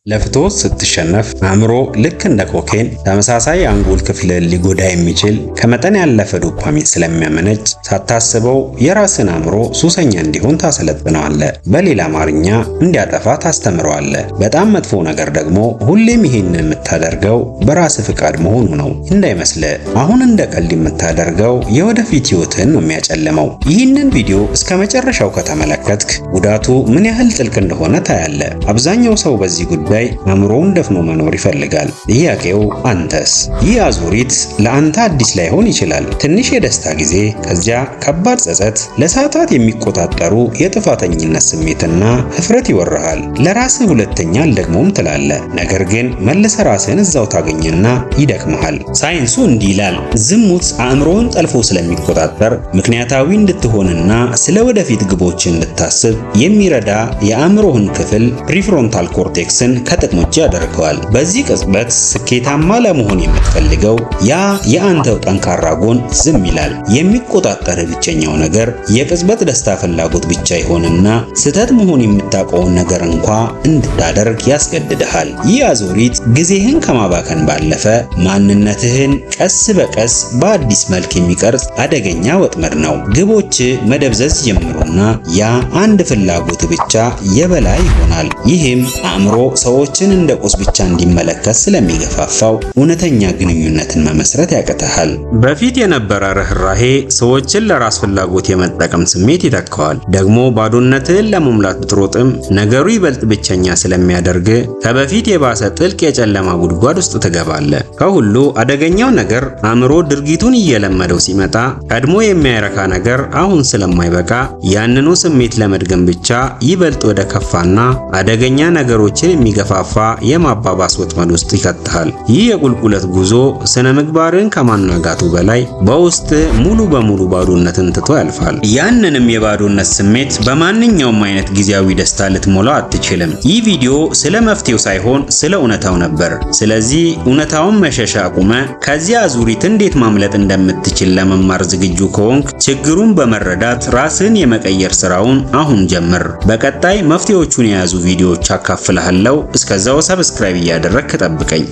ለፍትወት ስትሸነፍ አእምሮ ልክ እንደ ኮኬን ተመሳሳይ የአንጎል ክፍልን ሊጎዳ የሚችል ከመጠን ያለፈ ዶፓሚን ስለሚያመነጭ ሳታስበው የራስን አእምሮ ሱሰኛ እንዲሆን ታሰለጥነዋለህ። በሌላ አማርኛ እንዲያጠፋ ታስተምረዋለህ። በጣም መጥፎ ነገር ደግሞ ሁሌም ይህንን የምታደርገው በራስ ፍቃድ መሆኑ ነው። እንዳይመስልህ አሁን እንደ ቀልድ የምታደርገው የወደፊት ህይወትህን ነው የሚያጨልመው። ይህንን ቪዲዮ እስከ መጨረሻው ከተመለከትክ ጉዳቱ ምን ያህል ጥልቅ እንደሆነ ታያለህ። አብዛኛው ሰው በዚህ ጉዳይ አእምሮውን ደፍኖ መኖር ይፈልጋል። ጥያቄው አንተስ? ይህ አዙሪት ለአንተ አዲስ ላይሆን ይችላል። ትንሽ የደስታ ጊዜ፣ ከዚያ ከባድ ጸጸት፣ ለሰዓታት የሚቆጣጠሩ የጥፋተኝነት ስሜትና ህፍረት ይወርሃል። ለራስህ ሁለተኛ አልደግሞም ትላለህ። ነገር ግን መልሰህ ራስህን እዛው ታገኝና ይደክመሃል። ሳይንሱ እንዲህ ይላል፣ ዝሙት አእምሮውን ጠልፎ ስለሚቆጣጠር ምክንያታዊ እንድትሆንና ስለ ወደፊት ግቦች እንድታስብ የሚረዳ የአእምሮህን ክፍል prefrontal cortex ን ከጥቅም ውጭ ያደርገዋል። በዚህ ቅጽበት ስኬታማ ለመሆን የምትፈልገው ያ የአንተው ጠንካራ ጎን ዝም ይላል። የሚቆጣጠር ብቸኛው ነገር የቅጽበት ደስታ ፍላጎት ብቻ ይሆንና ስህተት መሆን የምታውቀውን ነገር እንኳ እንድታደርግ ያስገድድሃል። ይህ አዙሪት ጊዜህን ከማባከን ባለፈ ማንነትህን ቀስ በቀስ በአዲስ መልክ የሚቀርጽ አደገኛ ወጥመድ ነው። ግቦች መደብዘዝ ጀምሩና ያ አንድ ፍላጎት ብቻ የበላይ ይሆናል። ይህም አእምሮ ሰዎችን እንደ ቁስ ብቻ እንዲመለከት ስለሚገፋፋው እውነተኛ ግንኙነትን መመስረት ያቅተሃል። በፊት የነበረ ርህራሄ ሰዎችን ለራስ ፍላጎት የመጠቀም ስሜት ይተካዋል። ደግሞ ባዶነትህን ለመሙላት ብትሮጥም ነገሩ ይበልጥ ብቸኛ ስለሚያደርግ ከበፊት የባሰ ጥልቅ የጨለማ ጉድጓድ ውስጥ ትገባለህ። ከሁሉ አደገኛው ነገር አእምሮ ድርጊቱን እየለመደው ሲመጣ ቀድሞ የሚያረካ ነገር አሁን ስለማይበቃ ያንኑ ስሜት ለመድገም ብቻ ይበልጥ ወደ ከፋና አደገኛ ነገሮችን የሚገፋፋ የማባባስ ወጥመድ ውስጥ ይከትሃል። ይህ የቁልቁለት ጉዞ ስነ ምግባርን ከማናጋቱ በላይ በውስጥ ሙሉ በሙሉ ባዶነትን ትቶ ያልፋል። ያንንም የባዶነት ስሜት በማንኛውም አይነት ጊዜያዊ ደስታ ልትሞላው አትችልም። ይህ ቪዲዮ ስለ መፍትሄው ሳይሆን ስለ እውነታው ነበር። ስለዚህ እውነታውን መሸሻ አቁመ ከዚህ አዙሪት እንዴት ማምለጥ እንደምትችል ለመማር ዝግጁ ከሆንክ ችግሩን በመረዳት ራስን የመቀየር ስራውን አሁን ጀምር። በቀጣይ መፍትሄዎቹን የያዙ ቪዲዮዎች አካፍልሃለሁ። እስከዛው subscribe እያደረግክ ጠብቀኝ።